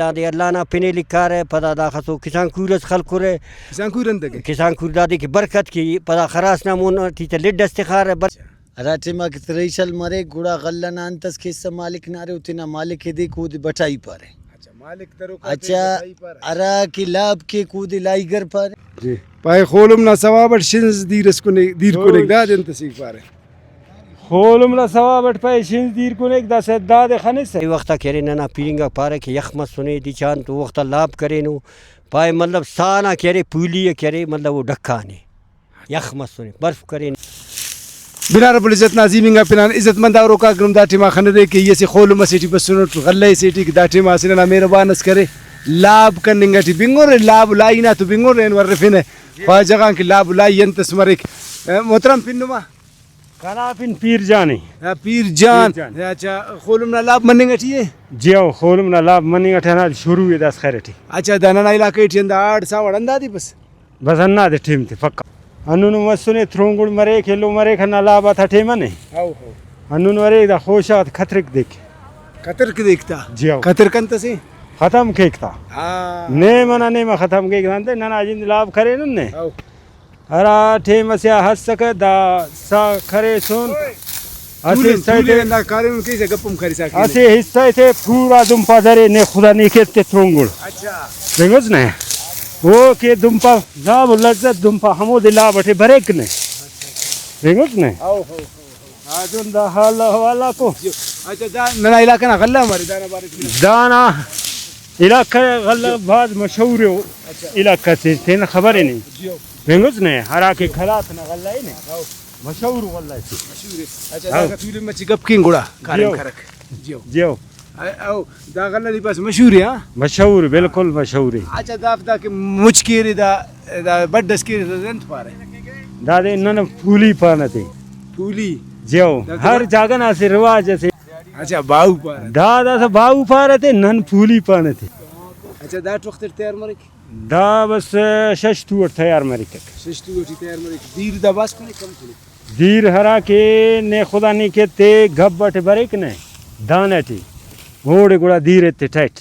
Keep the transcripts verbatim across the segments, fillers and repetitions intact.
دادے اللہ نا پن ئے لکھارہ، پدا داخسو کسان کور ئس خلکرہ۔ کسان کور انتکہ؟ کسان کور دادے کہ برکت کے، پدا خراس نا مون ٹی تہ لڈ ئس تخارہ۔ بر-، ہرا ٹائما کہ تریشل مریک، گڑا غلہ نا انت ئس کیسہ مالک نا ارے، او تینا مالک ئے دیک، اودے بٹائی پارہ۔ اچھا، مالک دروکا اچھا، بٹائی پارہ۔ ہرا کہ لاب کیک، اودے لائیگر پارہ۔ جی۔ پائے خولم نا ثواب اٹ شنز دیر اس کنے، دیر کنے، دادے انت ئسیک پارہ۔ خولم نا ثواب اٹ پائے شنز دیر کنیک، داسہ دادے خنسہ۔ اے وخت آ کہ ارے ننا پیرنگ آک پارہ کہ یخ مسنے، دچان تو وخت آ لاب کرینو، پائے مطلب ساہ نا کہ ارے پولی ء کہ ارے مطلب او ڈکانے، یخ مسنے، برف کرینے۔ بناء رب العزت نا عظیم انگا پنان عزت مند آروکاک نم دا ٹائما خندے کہ ای اسہ خولم اسے ٹی بسنٹ، غلہ اسے ٹی کہ دا ٹائما اسہ ننا مہربان اس کرے، لاب کننگ ٹی بنگرے، لاب لائی نا تو بنگرے، اینو ارفنہ خواجہ غان کہ لاب لائی انت اس مریک۔ محترم پن نما؟ کنا پن پیر جان ء۔ آ، پیر جان۔ پیر جان۔ اچھا، خولم نا لاب مننگ ٹی ء؟ جی ہو، خولم نا لاب مننگ ٹی ہندا شروع ء داسہ خیر ٹی۔ اچھا، دا ننا علاقہ ٹی ہندا آڑ ساوڑ ہندادے بس؟ بس ہندادے ٹیم تے پکا۔ ہندن مسنے ترونگڑ مریک، ایلو مریک، ہندا لاب آتا ٹیم نے۔ ہو، ہو۔ ہندن مریک دا خوشہ غاتے کترک دیک۔ کترک دیک تا؟ جی ہو۔ کترک انت سے؟ ختم کیک تا۔ ہاں۔ نیم ئنا نیم آ ختم کیک تا انتے ننا جند لاب کرینن نے۔ ہو۔ ہرا ٹیم اسے آ ہسکہ دا سا کریسن، اسہ تولن، حصہ تے، تولن ہندا کاریم کیسہ گپ ہم کرسا کینہ۔ اسہ حصہ تے پورا دنپا درے، نے خدا نے کیت تے ترونگڑ۔ اچھا۔ بنگس نے۔ او کہ دنپا لاب و لذت دنپا ہمودے لاب اٹے بریک نے۔ بنگس نے۔ او ہو ہو۔ ہا دن دا حال احوال آکو۔ جی۔ اچھا، دا ننا علاقہ نا غلہ ہم ارے، دانا بارے ٹی؟ دانا علاقہ غلہ بھاز مشہور ء۔ اچھا۔ علاقہ سے تینا خبر ء نے۔ جی۔ بنگس نے، ہرا کہ قلات نا غلہ ء نے۔ ہاؤ۔ مشہور غلہ سے۔ مشہور ء۔ اچھا، ہاؤ۔ داکا تولن مچہ گپ کین گڑا کاریم جیو۔ کرک۔ جیو۔ جیو۔ ا-، او، دا غلہ نی پاس مشہور ء، ہاں؟ مشہور، بالکل مشہور ء۔ اچھا، دافتا کہ مچ کیرے دا، دا بڈ اس کیرے دا انت پارہ؟ دادے نن پولی پانہ تے۔ پولی؟ جیو۔ دا ہر جاگہ نا اسہ رواج اسے۔ اچھا، باہو پارہ۔ دا داسہ باہو پارہ تے، نن پولی پانہ تے۔ اچھا، دا ٹوخت اٹ تیار مریک؟ دا بس شش تو اٹ تیار مریک۔ شش تو ٹی تیار مریک۔ دیر دا باز کنے کم کنے؟ دیر ہرا کہ نے خدا نے کہ تے گب اٹ بریک نے دانہ ٹی، اوڑے گڑا دیر ایتے ٹائٹ۔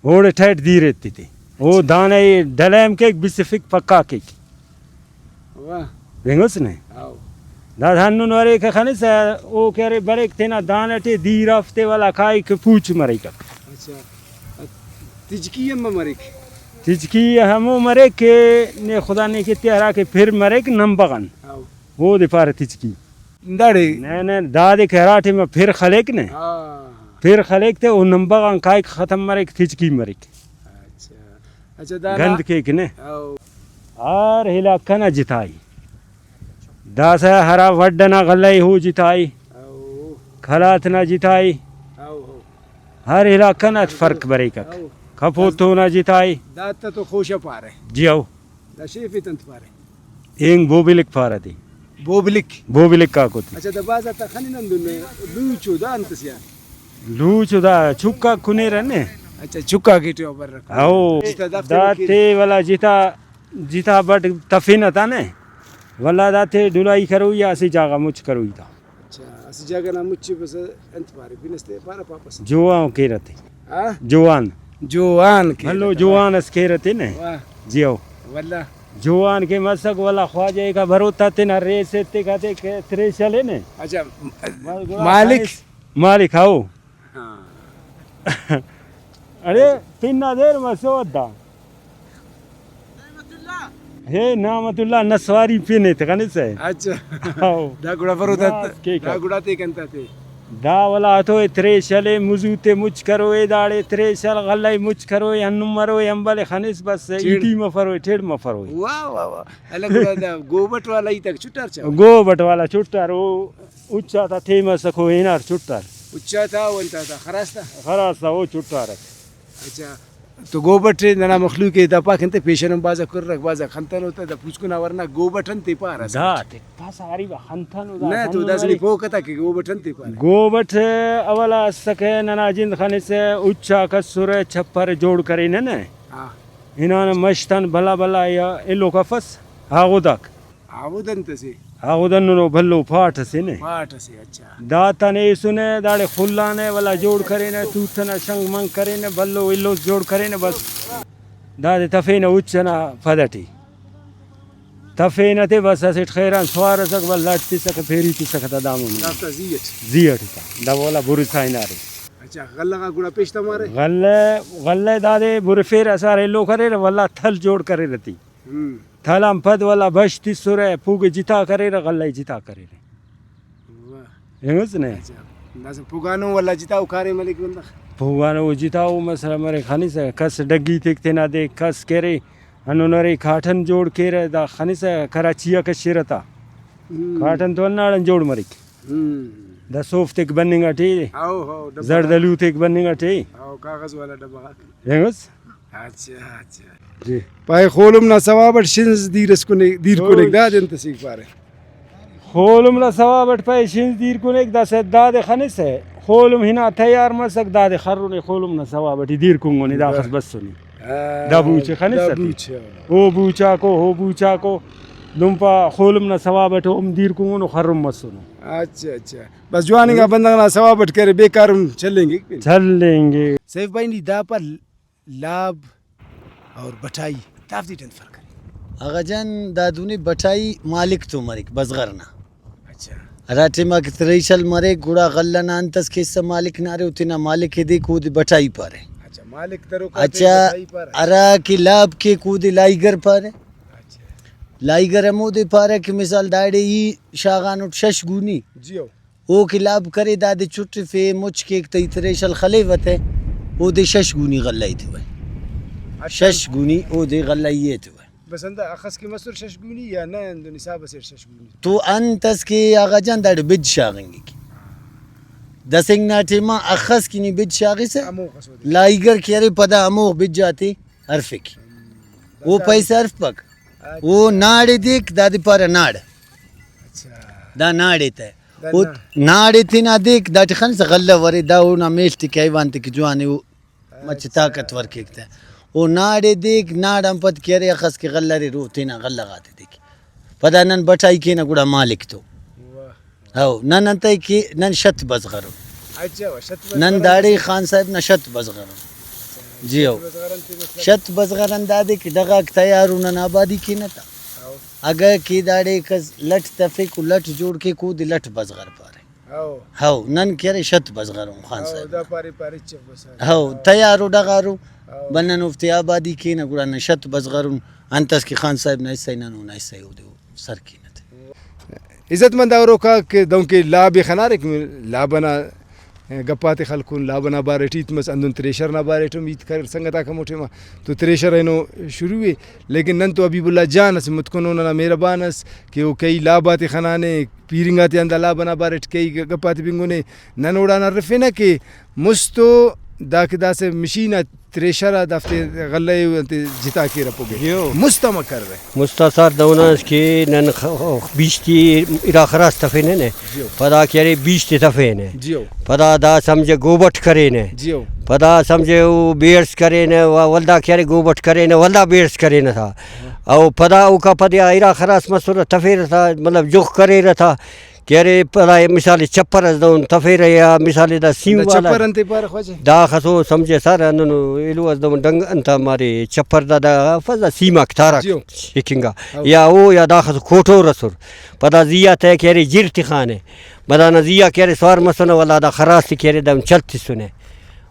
اوڑے ٹائٹ دیر ایتے تے۔ او دانہ ء ڈلائم کیک، بسفک، پکا کیک۔ واہ۔ بنگس نے؟ ہاؤ۔ دا ہندن ارے کہ خنسہ، او کہ ارے بریک تینا دانہ ٹی دیر ہفتے والا کائک پوچ مریک۔ اچھا۔ تجکی ہم مریک؟ تجکی ہمو مریک کہ نے خدا نے کہ تے ہرا کہ پھر مریک نمبغ آن۔ ہاؤ۔ اودے پارہ تجکی۔ داڑے؟ نہ، نہ، دادے کہ ہرا ٹائما پھر خلیک نے، ہاں۔ پھر خلیک تے او نمبغ آن کائک ختم مریک، تچکی مریک۔ اچھا۔ اچھا، دا گند نا-، کیک نے۔ او۔ ہر علاقہ نا جتائی۔ داسہ ہرا وڈ ئنا غلہ ء او جتائی۔ او۔ قلات نا جتائی۔ او، او۔ ہر علاقہ نا فرق بریکک۔ او۔ کپوتو نا جتائی۔ دا تا تو خوشہ پارہ۔ جی او۔ دا شیف ء تنت پارے؟ اینگ بوبلک پارہ تے۔ بوبلک؟ بوبلک آکو تے۔ اچھا، دا بھاز آتا خننگ ہندن لوچ و دا انت سے آ؟ لوچ و دا چکاک کنیرہ نے۔ اچھا، چکاک ایٹی او برک۔ او، اچھا، دافتے دا وکیل۔ تے ولا جتا، جتا بٹ تفینہ تا نے۔ ولا دا تے ڈلائی کروئی آ اسہ جاگہ مچ کروئی تا۔ اچھا، اسہ جاگہ نا مچ بس انت پارے، پن اس تے پارہ پاپس؟ جوان کیرہ تے۔ ہاں؟ جوان۔ جوان کیرہ بھلو تے، جوان واہ۔ اس کیرہ تے نے۔ واہ۔ جیو۔ واللہ۔ جوان کہ مسک، واللہ خواجہ ایکا بروتا تینا ریس ایتکا تے کہ تریشل ء نے۔ اچھا، بس گڑا مالک؟ خانس مالک، ہاؤ۔ ہاں۔ اڑے، پن نا دیر مسوت دا۔ ہے نعمت اللہ نسواری پن ایت خنسہ۔ اچھا۔ ہاؤ۔ دا گڑا برو دا، ناز کیک۔ دا گڑا تے کنتا تے۔ دا ولا ہتوئے تریشل ء، مزو تے مچ کروئے، داڑے تریشل غلہ ء مچ کروئے، ہندن مروئے، امبل ء خنس بس، ٹیڑ۔ ایٹی مفروئے، ٹیڑ مفروئے۔ واہ، واہ، واہ۔ اللہ گڑا دا گوبٹ والا ہیتاک چٹار چا؟ گوبٹ والا چٹار، او اچا تا ٹیم اسکو ہنار چٹار۔ اچا تا او انتا تا خراس تا؟ خراس تا او چٹارک۔ اچھا۔ تو گوبٹ ننا مخلوق ء دا پاک انت پیشن ہم بھازا کرک، بھازا خنتنو تا، دا پوسکن آ ورنا گوبٹ انت ء پارہ؟ دا تپاسہ غریبا خنتنو دا نہ تو داسہ نی پوہ کتا کہ گوبٹ انت ء پارہ؟ گوبٹ اولا اسکہ ننا جند خنسہ اچاک اسرہ چھپرہ جوڑ کرینہ نہ۔ ہاں۔ ہنانہ مش تان بھلا بھلا یا ایلوک افس آغوداک۔ آغود انت سے؟ ہاغو دننو بھلو پاٹ اسے نے۔ پاٹ اسے، اچھا۔ داتان ایسنے، داڑے خلانہ، ولا جوڑ کرینہ، توت ئنا شنگ منگ کرینہ، بھلو الوس جوڑ کرینہ، بس دادے تفینہ اُچ ئنا پد ئٹی۔ تفینہ تے بس اسٹ خیران سوارسکہ، بس لٹ تسکہ، پھیری تسکہ تا دامون۔ دافتا زی ئٹ۔ زی ئٹ تا۔ دا ولا برسا ہنارے۔ اچھا، غلہ غاک گڑا پیش تمارے؟ غلہ، غلہ دادے برفیرہ، اسہ ارے ایلو کریرہ، ولا تھل جوڑ کریرہ تی۔ ہم۔ تھل آن پد ولا بش تسرہ، پوگے جتا کریرہ، غلہ ئے جتا کریرہ۔ واہ۔ ہنگس نے؟ اچھا۔ داسہ پوگانو ولا جتا او کاریم ملیک بندغ؟ پوگانو او جتا او مسئلہ مریک، خنسہ کس ڈگی تیک تینا دیک، کس کہ ارے ہندن ارے کاٹن جوڑ کیرہ، دا خنسہ کراچی آ کشرہ تا۔ ہم۔ کاٹن تو ہنداڑان جوڑ مریک۔ ہم۔ دا صوف تیک بننگ ٹی۔ ہاؤ، ہاؤ، ڈبہ غاک۔ زڑدلو تیک بننگ ٹی۔ ہاؤ، کاغذ والا ڈبہ غاک۔ ہنگس؟ اچھا، اچھا۔ جی۔ پائے خولم نا ثواب اٹ شنز دیر اس کنے، دیر کنے، دا دے انت اسیک پارے؟ خولم نا ثواب اٹ پائے شنز دیر کنیک، داسہ دادے خنسہ، خولم ہنا تیار مسک، دادے خرنے خولم نا ثواب اٹی دیر کنگنے، داخس بسنے۔ ہاں، دا بوچ ئے خنسہ دا تے۔ بوچ ئے۔ او بوچاکو، او بوچاکو، دن پا خولم نا ثواب اٹ ہم دیر کنگنو، خرن مسنو۔ اچھا، اچھا۔ بس جوان انگا بندغ نا ثواب اٹ کرے، بیکار ہم چلینگک۔ چلینگک۔ سیف بھائی، نی دا پا لاب اور بٹائی، دافتے ٹی انت فرق ارے؟ اغا جان، دا دہنے بٹائی مالک تو مریک، بزغر نا۔ اچھا۔ ہرا ٹائما کہ تریشل مریک، گڑا غلہ نا انت اس کیسہ مالک نا ارے، او تینا مالک ئے دیک، اودے بٹائی پارہ۔ اچھا، مالک دروک آ تے اچھا، بٹائی پارہ۔ ہرا کہ لاب کیک، اودے لائیگر پارہ۔ اچھا۔ لائیگر ہمودے پارہ کہ مثال داڑے ای شاغانٹ شش گونی۔ جیو۔ او کہ لاب کرے، دادے چٹفے، مچ کیک، تئی تریشل خلیوہ تہ، اودے شش گونی غلہ ئے ایتیوہ۔ اچھا۔ شش گونی اودے غلہ ئے ایتیوہ۔ بس اندا اخس کہ مسر شش گونی یا نہ، ہندن حساب اسے شش گونی؟ تو انت اس کہ آغا جان داڑے بج شاغنگک۔ دسنگ نا ٹائما اخس کہ نی بج شاغسہ، ہموخس اودے۔ لائیگر کہ ارے پدا ہموخ بج آتے ہرفک۔ او پیسہ ہرفپک۔ اچھا۔ او ناڑے دیک، دادے پارہ ناڑ۔ اچھا۔ دا ناڑے تہ۔ دا او نا۔ ناڑے تینا دیک، داٹی خنسہ غلہ ارے، دا اونا میڷ تے کہ حیوان تے کہ جوان ءِ، او مچہ اچھا۔ طاقتور کیک تہ۔ او ناڑے دیک، ناڑان پد کہ ارے اخس کہ غلہ ارے، او تینا غلہ غاتے دیک۔ پدا نن بٹائی کینہ گڑا مالک تو۔ واہ۔ ہو، نن انتئے کہ نن شت بزغرن۔ اچھا، شت بزغرن۔ نن داڑے خان صاحب نا شت بزغرن۔ جی ہو۔ شت بزغرن تے مطلب؟ شت بزغرن دادے کہ ڈغاک تیار ءُ نن آبادی کینہ تا۔ ہو۔ اگہ کہ داڑے کس لٹ تفک و لٹ جوڑ کیک، اودے لٹ بزغر پارے۔ ہو۔ ہو، نن کہ ارے شت بزغرن خان ہو، صاحب دا نا۔ پارے پارے چپ بس۔ ہو، تیار و ڈغارو۔ ہو۔ بنن اوفتے آبادی کینہ، گڑا نن شت بزغرن۔ انت اس کہ خان صاحب نا حصہ ءِ، نن اونا حصہ ءِ اودے سر کینہ تے۔ عزت مند اوروکاک، دہنکہ لاب ءِ خنارے کہ لاب ئنا گپ آتے خلکن، لاب ئنا بارٹ ہیت مس، ہندن تریشر نا بارٹ ہم ہیت کریر سنگتاک ہمو ٹائما۔ تو تریشر اینو شروع ءِ، لیکن نن تو حبیب اللہ جان اسہ متکنو ننا مہربان ئس کہ او کہی لاب آتے خنانے، پیرنگ آتے آن دا لاب ئنا بارٹ کہی گپ آتے بنگنے۔ نن اوڑان ہرفینہ کہ مست تو دا کہ داسہ مشین آ تریشر آ دافتے غلہ ءِ انتے جتا کیرہ پوگے۔ جیو۔ مست امر کریرہ؟ مست آ سر دہنا اس کہ نن خ-، بیش تے ارا خراس تفینہ نے۔ جیو۔ پدا کہ ارے بیش تے تفینہ۔ جیو۔ پدا دا سمجھہ گوبٹ کرینہ۔ جیو۔ پدا سمجھہ او بیڑس کرینہ، و-، ولدا کہ ارے گوبٹ کرینہ، ولدا بیڑس کرینہ تا۔ او پدا اوکا پد یا ارا خراس مسرہ تفیرہ تا، مطلب جخ کریرہ تا۔ کہ ارے پدا مثال چپر اس دہن تفیرہ یا مثال دا سیم دا والا۔ چپر انتے پارہ خواجہ؟ داخس او سمجھہ سر ہندن ایلو اس دہن ڈنگ انت مارے چپر دا، دا فضا سیم آک تارک جیو۔ ہکنگا۔ ہو۔ یا او یا داخس کوٹور اسر۔ پدا زی آ تہ کہ ارے جر تخانے۔ پدا نا زی آ کہ ارے سوار مسنہ، ولدا دا خراس تے کہ ارے دہن چل تسنے۔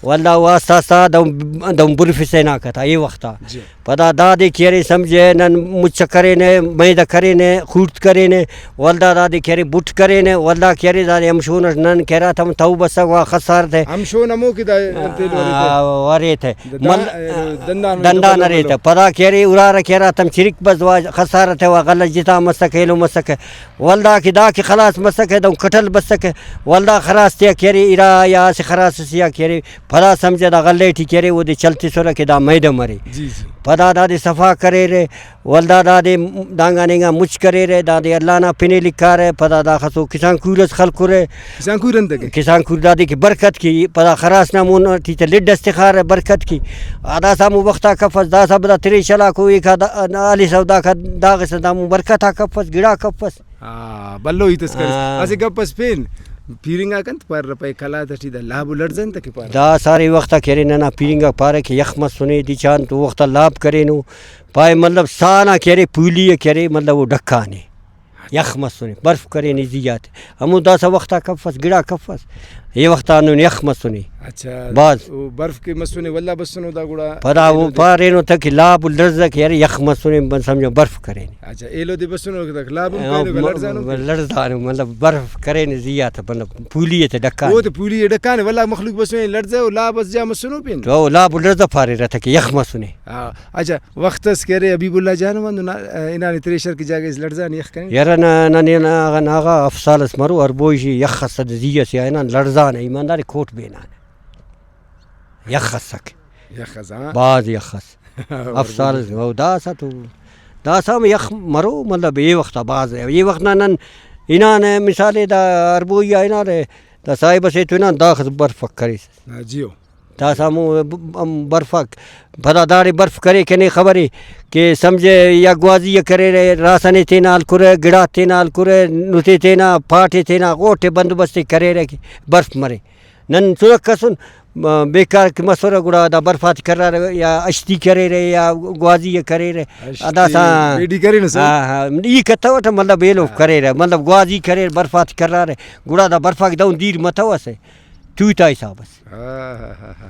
ولدا او آستہ آستہ دہن، دہن برفسہ ہناکہ تا اے وختا۔ جی۔ پدا دادے کہ ارے سمجھہ نن مچ کرینہ، میدہ کرینہ، خوڑت کرینہ، ولدا دادے کہ ارے بٹ کرینہ، ولدا کہ ارے دادے ہمشون اٹ نن کہ ہراتم تہو بسہ وا خسار تہ۔ ہمشون ہمو کہ دا انت ایلو ارے تہ۔ آ، ارے تہ۔ دا، مل-، دا، دندان دندان ارے تہ۔ پدا کہ ارے ارارہ کہ ہراتم چرک بس وا خسار تہ وا غلہ جتا مسکہ، ایلو مسکہ۔ ولدا کہ دا کہ خلاص مسکہ، دہن کٹل بسکہ، ولدا خراس تیا کہ ارے ارا یا اسہ خراس ئسے آ کہ ارے پدا سمجھہ دا غلہ ٹی کہ ارے اودے چل تسرہ کہ دا میدہ مرے۔ جی، جی۔ پدا دادے صفا کریرہ، ولدا دادے دانگان اینگان مچ کریرہ، دادے اللہ نا پن ئے لکھارہ، پدا داخسو کسان کور ئس خلکرہ۔ کسان کور انتکہ؟ کسان کور دادے کہ برکت کے، پدا خراس نا مون ٹی تہ لڈ ئس تخارہ برکت کے۔ آ داسہ ہمو وخت آ کفس، داسہ پدا تریشہ لاکو ایکا دا، ہلسو داکا داغسہ دا ہمو برکت آ کفس، گڑا کفس۔ آ، بھلو ہیت اس کریس۔ آ۔ اسہ گپ اس پین، پیرنگ آک انت پارہ پائے، قلات ٹی دا لاب و لڑزہ انت کہ پارہ؟ دا سارے وخت آ کہ ارے ننا پیرنگ آک پارہ کہ یخ مسنے، دچان تو وخت آ لاب کرینو، پائے مطلب ساہ نا کہ ارے پولی ء کہ ارے مطلب او ڈکانے، یخ مسنے، برف کرینے زیہا تے۔ ہمو داسہ وخت آ کفس، گڑا کفس، اے وخت آ ہندن یخ مسنے۔ اچھا، بھاز۔ او برف کہ مسنے ولدا بسنو دا گڑا؟ پدا او پارینو تہ کہ لاب و لڑزہ کہ ارے یخ مسنے، بن سمجھو برف کرینے۔ اچھا، ایلو دے بسنو کہ لاب ہم ہاں، کرینو، م-، لڑزانو کہ؟ لڑزانو، مطلب برف کرینے زیہا تہ، مطلب پولی تے ڈکانے۔ او تے پولی ڈکانے، ولدا مخلوق بسنے لڑزہ و لاب اس جا مسنو پین۔ تو لاب و لڑزہ پاریرہ تہ کہ یخ مسنے۔ ہاں، اچھا، وخت اس کہ ارے حبیب اللہ جان، ہندن نا-، ہنانے تریشر کہ جاگہ اس لڑزانے یخ کنے؟ یرہ نا-، ننے نا-، اغا ناغا افسال اس مرو، ہر بوئی یخ اس تہ زی ئسے آ ہنان لڑزانہ، ایماندار کوٹ بینانہ۔ یخ اسک۔ یخ اس، ہاں۔ بھاز یخ اس۔ افسال اس، او داسہ تو، داسہ ہم یخ مرو، مطلب اے وخت آ بھاز ء۔ اے وخت نا نن ہنانہ، مثال ء دا ہر بوئی آ ہنانہ، دا صاحب اسے تو ہنان داخس برفک کریسس۔ ہاں، جیو۔ داسہ ہمو ب-، ہم برفک، پدا داڑے برف کریکہ نے خبرے کہ سمجھہ یا گوازی ء کریرہ، راسنے تینا ہلکرہ، گڑات تینا ہلکرہ، نتے تینا، پاٹے تینا، غوٹے بندوبست ء کریرہ کہ برف مرے۔ نن چنک ئسن، م-، بیکار کہ مسرہ گڑا دا برف آتے کرارہ یا اشتی کریرہ یا گوازی ء کریرہ۔ اشتی داسہ بیڈی کرینس۔ ہاں، ہاں، ای کتوٹہ مطلب ایلو ہاں۔ کریرہ، مطلب گوازی کریر، برف آتے کرارہ، گڑا دا برف آک دہن دیر متوسہ، توتا حساب ئس۔ ہاں، ہاں، ہاں، ہاں۔